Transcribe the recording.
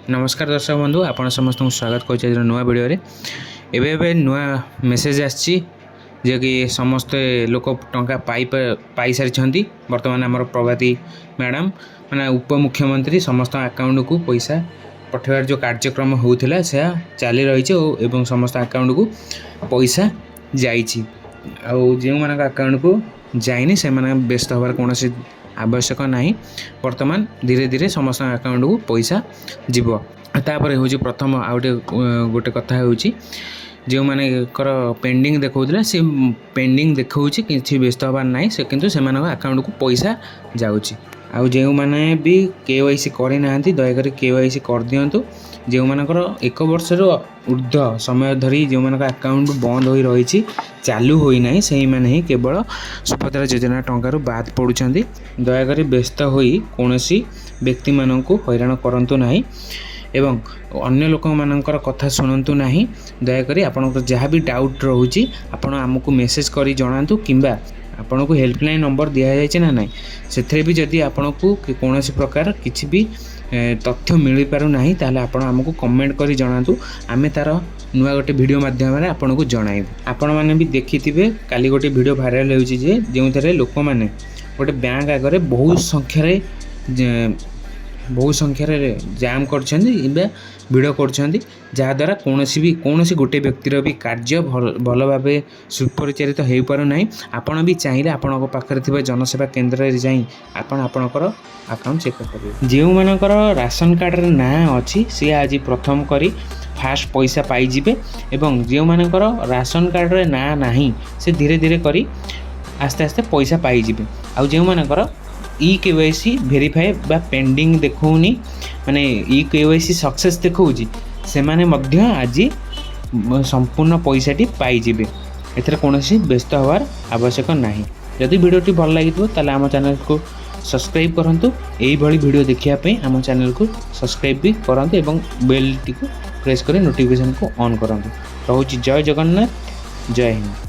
ନମସ୍କାର ଦର୍ଶକ ବନ୍ଧୁ, ଆପଣ ସମସ୍ତଙ୍କୁ ସ୍ୱାଗତ କରୁଛି ଆଜିର ନୂଆ ଭିଡ଼ିଓରେ। ଏବେ ଏବେ ନୂଆ ମେସେଜ୍ ଆସିଛି ଯେ କି ସମସ୍ତେ ଲୋକ ଟଙ୍କା ପାଇସାରିଛନ୍ତି। ବର୍ତ୍ତମାନ ଆମର ପ୍ରଭାତୀ ମ୍ୟାଡ଼ାମ୍, ମାନେ ଉପମୁଖ୍ୟମନ୍ତ୍ରୀ, ସମସ୍ତ ଆକାଉଣ୍ଟକୁ ପଇସା ପଠାଇବାର ଯେଉଁ କାର୍ଯ୍ୟକ୍ରମ ହେଉଥିଲା, ସେହା ଚାଲି ରହିଛି ଓ ଏବଂ ସମସ୍ତ ଆକାଉଣ୍ଟକୁ ପଇସା ଯାଇଛି। ଆଉ ଯେଉଁମାନଙ୍କ ଆକାଉଣ୍ଟକୁ ଯାଇନି, ସେମାନେ ବ୍ୟସ୍ତ ହେବାର କୌଣସି ଆବଶ୍ୟକ ନାହିଁ। ବର୍ତ୍ତମାନ ଧୀରେ ଧୀରେ ସମସ୍ତଙ୍କ ଆକାଉଣ୍ଟକୁ ପଇସା ଯିବ। ତାପରେ ହେଉଛି ପ୍ରଥମ ଆଉ ଗୋଟେ କଥା ହେଉଛି, ଯେଉଁମାନଙ୍କର ପେଣ୍ଡିଂ ଦେଖାଉଥିଲା, ସେ ପେଣ୍ଡିଂ ଦେଖାଉଛି, କିଛି ବ୍ୟସ୍ତ ହେବାର ନାହିଁ ସେ, କିନ୍ତୁ ସେମାନଙ୍କ ଆକାଉଣ୍ଟକୁ ପଇସା ଯାଉଛି। ଆଉ ଯେଉଁମାନେ ବି କେୱାଇସି କରିନାହାନ୍ତି, ଦୟାକରି କେୱାଇସି କରିଦିଅନ୍ତୁ। ଯେଉଁମାନଙ୍କର ଏକ ବର୍ଷରୁ ଉର୍ଦ୍ଧ୍ୱ ସମୟ ଧରି ଯେଉଁମାନଙ୍କ ଆକାଉଣ୍ଟ ବନ୍ଦ ହୋଇ ରହିଛି, ଚାଲୁ ହୋଇନାହିଁ, ସେଇମାନେ ହିଁ କେବଳ ସୁଭଦ୍ରା ଯୋଜନା ଟଙ୍କାରୁ ବାଦ ପଡ଼ୁଛନ୍ତି। ଦୟାକରି ବ୍ୟସ୍ତ ହୋଇ କୌଣସି ବ୍ୟକ୍ତିମାନଙ୍କୁ ହଇରାଣ କରନ୍ତୁ ନାହିଁ ଏବଂ ଅନ୍ୟ ଲୋକମାନଙ୍କର କଥା ଶୁଣନ୍ତୁ ନାହିଁ। ଦୟାକରି ଆପଣଙ୍କର ଯାହା ବି ଡାଉଟ୍ ରହୁଛି, ଆପଣ ଆମକୁ ମେସେଜ୍ କରି ଜଣାନ୍ତୁ କିମ୍ବା ଆପଣଙ୍କୁ ହେଲ୍ପଲାଇନ୍ ନମ୍ବର ଦିଆଯାଇଛି ନା ନାହିଁ, ସେଥିରେ ବି ଯଦି ଆପଣଙ୍କୁ କୌଣସି ପ୍ରକାର କିଛି ବି ତଥ୍ୟ ମିଳିପାରୁନାହିଁ, ତାହେଲେ ଆପଣ ଆମକୁ କମେଣ୍ଟ କରି ଜଣାନ୍ତୁ। ଆମେ ତା'ର ନୂଆ ଗୋଟେ ଭିଡ଼ିଓ ମାଧ୍ୟମରେ ଆପଣଙ୍କୁ ଜଣାଇବୁ। ଆପଣମାନେ ବି ଦେଖିଥିବେ, କାଲି ଗୋଟେ ଭିଡ଼ିଓ ଭାଇରାଲ୍ ହେଉଛି ଯେ ଯେଉଁଥିରେ ଲୋକମାନେ ଗୋଟେ ବ୍ୟାଙ୍କ ଆଗରେ ବହୁ ସଂଖ୍ୟାରେ ଜାମ୍ କରିଛନ୍ତି କିମ୍ବା ଭିଡ଼ କରୁଛନ୍ତି, ଯାହାଦ୍ୱାରା କୌଣସି ଗୋଟେ ବ୍ୟକ୍ତିର ବି କାର୍ଯ୍ୟ ଭଲ ଭାବେ ସୁପରିଚାଳିତ ହୋଇପାରୁନାହିଁ। ଆପଣ ବି ଚାହିଁଲେ ଆପଣଙ୍କ ପାଖରେ ଥିବା ଜନସେବା କେନ୍ଦ୍ରରେ ଯାଇ ଆପଣ ଆପଣଙ୍କର ଆକାଉଣ୍ଟ ଚେକ୍ କରିପାରିବେ। ଯେଉଁମାନଙ୍କର ରାସନ କାର୍ଡ଼ରେ ନାଁ ଅଛି, ସିଏ ଆଜି ପ୍ରଥମ କରି ଫାଷ୍ଟ ପଇସା ପାଇଯିବେ ଏବଂ ଯେଉଁମାନଙ୍କର ରାସନ କାର୍ଡ଼ରେ ନାଁ ନାହିଁ, ସେ ଧୀରେ ଧୀରେ କରି ଆସ୍ତେ ଆସ୍ତେ ପଇସା ପାଇଯିବେ। ଆଉ ଯେଉଁମାନଙ୍କର ଇ କେୱାଇସି ଭେରିଫାଏ ବା ପେଣ୍ଡିଂ ଦେଖାଉନି, ମାନେ ଇ କେୱାଇସି ସକ୍ସେସ୍ ଦେଖାଉଛି, ସେମାନେ ମଧ୍ୟ ଆଜି ସମ୍ପୂର୍ଣ୍ଣ ପଇସାଟି ପାଇଯିବେ। ଏଥିରେ କୌଣସି ବ୍ୟସ୍ତ ହେବାର ଆବଶ୍ୟକ ନାହିଁ। ଯଦି ଭିଡ଼ିଓଟି ଭଲ ଲାଗିଥିବ, ତାହେଲେ ଆମ ଚ୍ୟାନେଲକୁ ସବସ୍କ୍ରାଇବ୍ କରନ୍ତୁ। ଏଇଭଳି ଭିଡ଼ିଓ ଦେଖିବା ପାଇଁ ଆମ ଚ୍ୟାନେଲକୁ ସବସ୍କ୍ରାଇବ୍ ବି କରନ୍ତୁ ଏବଂ ବେଲ୍ଟିକୁ ପ୍ରେସ୍ କରି ନୋଟିଫିକେସନ୍କୁ ଅନ୍ କରନ୍ତୁ। ରହୁଛି, ଜୟ ଜଗନ୍ନାଥ, ଜୟ ହିନ୍ଦ।